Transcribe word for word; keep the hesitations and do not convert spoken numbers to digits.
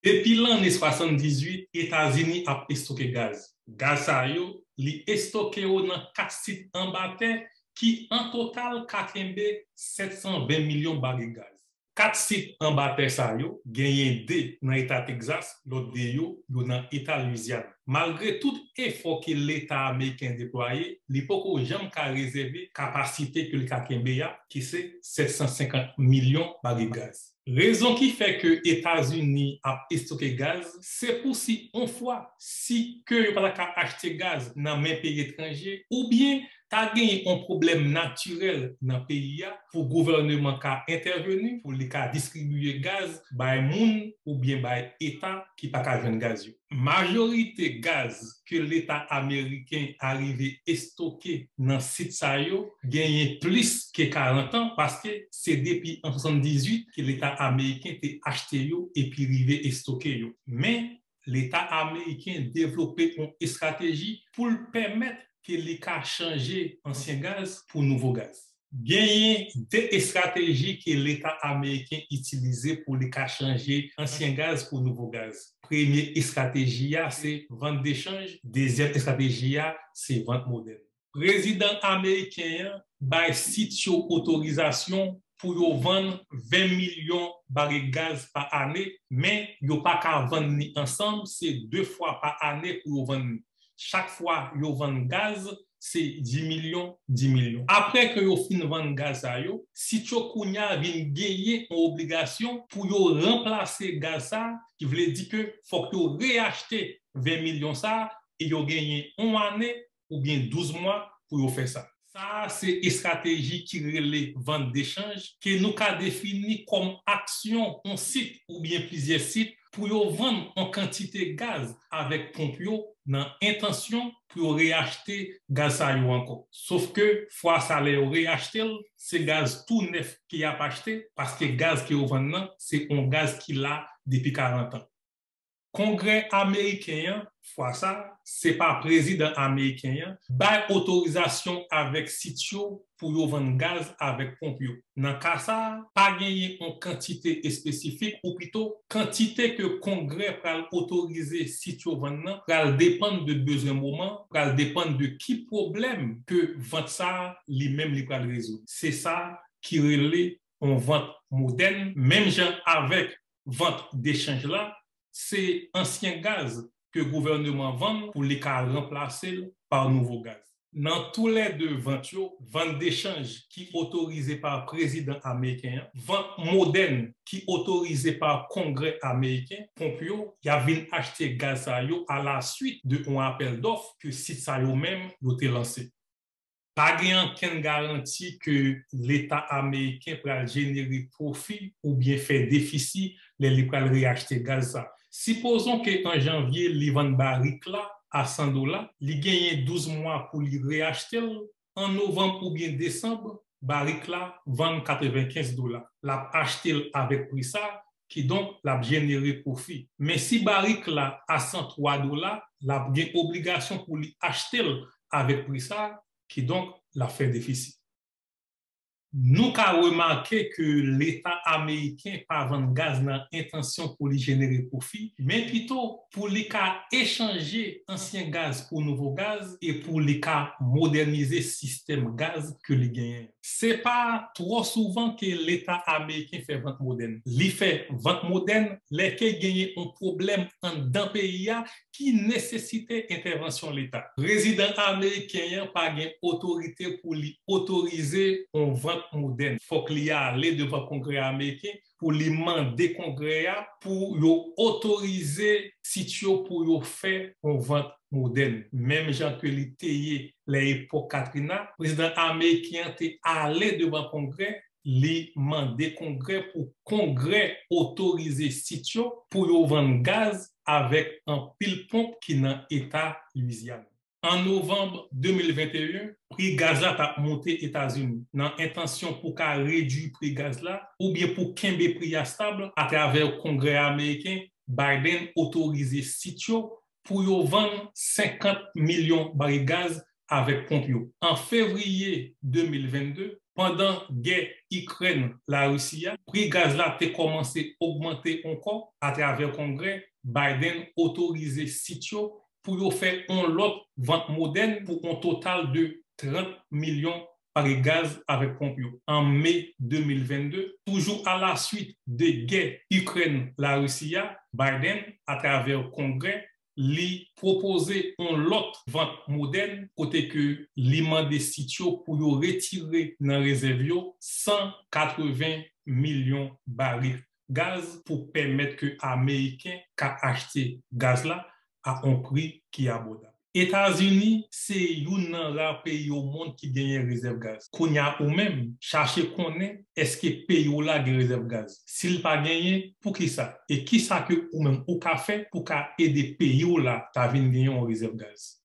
Depi lanne swasanndizuit, Etazini ap estoke gaz. Gaz sa yo, li estoke yo nan kat sit anba tè ki an total ka kenbe sèt san ven milyon baril gaz. Kat sit anba tè sa yo, genyen de nan eta Texas, lòt de yo, yo nan eta Louisiana. Malgre tout efò ke Leta ameriken deplwaye, li poko janm ka rezève kapasite ke li ka kenbe a, ki se sèt san senkant milyon baril gaz. Rezon ki fè ke Etazini ap estoke gaz, se pou si on fwa, si ke yo pa ta ka achte gaz nan men peyi etranje, oubyen ta genyen on pwoblèm natirèl nan peyi a, pou gouvènman ka entèveni, pou li ka distribiye gaz bay moun oubyen bay eta ki pa ka jwenn gaz yo. Majorite gaz ke Leta ameriken arive estoke nan sit sa yo genyen plis ke karant an, paske se depi an swasanndizuit ke Leta ameriken te achte yo epi rive estoke yo. Men, Leta ameriken devlope yon estrateji pou l pèmèt ke li ka chanje ansyen gaz pou nouvo gaz. Genyen de estrateji ke Leta ameriken itilize pou li ka chanje ansyen gaz pou nouvo gaz. Premye estrateji a se vant dechanj, dezyèm estrateji a se vant modèn. Prezidan ameriken an bay sit yo otorizasyon pou yo vann ven milyon baril gaz pa ane, men yo pa ka vann ni ansanm, se de fwa pa ane pou yo vann ni. Chak fwa yo vann gaz, se dis milyon, dis milyon. Apre ke yo fin vann gaz sa yo, sit yo kounye a vin genyen yon obligasyon pou yo ranplase gaz sa, ki vle di ke fòk yo reyachte ven milyon sa, e yo genyen yon ane oubyen douz mwa pou yo fè sa. Sa a se estrateji ki rele vant dechanj, ke nou ka defini kòm aksyon yon sit oubyen plizyè sit pou yo vann yon kantite gaz avèk ponp yo nan entansyon pou yo reyachte gaz sa yo ankò. Sof ke fwa sa lè yo reyachte l, se gaz tou nèf ke y ap achte, paske gaz ke yo vann nan, se yon gaz ki la depi karant an. Kongrè ameriken an, fwa sa, se pa prezidan ameriken an, bay otorizasyon avèk sit yo pou yo vann gaz avèk ponp yo. Nan ka sa a, pa genyen yon kantite espesifik, ou pito, kantite ke Kongrè pral otorize sit yo vann nan pral depann de bezwen moman, pral depann de ki pwoblèm ke vant sa a li menm li pral rezoud. Se sa ki rele yon vant modèn, menm jan avèk vant dechanj la, se ansyen gaz ke gouvènman vann pou li ka ranplase l pa nouvo gaz. Nan toulède vant yo, vant dechanj ki otorize pa prezidan ameriken an, vant modèn ki otorize pa Kongrè ameriken, ponp yo, y ap vin achte gaz sa yo alaswit de yon apèl dòf ke sit sa yo menm yo te lanse. Pa gen ankenn garanti ke Leta ameriken pral jenere pwofi oubyen fè defisi lè li pral reyachte gaz sa. Sipozon ke an janvye li vann barik la a san dola, li genyen douz mwa pou li reyachte l, an novanm oubyen desanm, barik la vann katrevenkenz dola. L ap achte l avèk pri sa, kidonk l ap jenere pwofi. Men si barik la a san twa dola, l ap gen obligasyon pou li achte l avèk pri sa, kidonk l ap fè defisi. Nou ka remake ke Leta ameriken pa vann gaz nan entansyon pou li jenere pwofi, men pito pou li ka echanje ansyen gaz pou nouvo gaz e pou li ka modènize sistèm gaz ke li genyen. Se pa twò souvan ke Leta ameriken fè vant modèn. Li fè vant modèn lè ke genyen yon pwoblèm anndan peyi a ki nesesite entèvansyon Leta. Prezidan ameriken an pa gen otorite pou li otorize yon vant modèn. Fòk li ale devan Kongrè ameriken pou li mande Kongrè a pou yo otorize sit yo pou yo fè yon vant modèn. Menm jan ke li te ye lè epòk Katrina, prezidan ameriken an te ale devan Kongrè, li mande Kongrè pou Kongrè otorize sit yo pou yo vann gaz avèk anpil ponp ki nan eta Louisiana. An novanm de mil venteyen, pri gaz la t ap monte Etazini. Nan entansyon pou ka redui pri gaz la oubyen pou kenbe pri a stab atravè Kongrè ameriken, Biden otorize sit yo pou yo vann senkant milyon baril gaz avèk ponp yo. An fevriye de mil vennde, pandan gè Ikrèn-Larisi a, pri gaz la te kòmanse ogmante ankò. Atravè Kongrè, Biden otorize sit yo pou yo fè yon lòt vant modèn pou yon total de trant milyon baril gaz avèk ponp yo. An me de mil vennde, toujou alaswit de gè Ikrèn-Larisi a, Biden, atravè Kongrè, li pwopoze yon lòt vant modèn kote ke li mande sit yo pou yo retire nan rezèv yo san katreven milyon baril gaz pou pèmèt ke Ameriken ka achte gaz la a yon pri ki abòdab. Etazini se youn nan ra peyi o mond ki genyen rezèv gaz. Kounye a ou menm, chache konnen èske peyi w la gen rezèv gaz. Si l pa genyen, poukisa? E kisa ke ou menm ou ka fè pou ka ede peyi w la ta vin genyen yon rezèv gaz?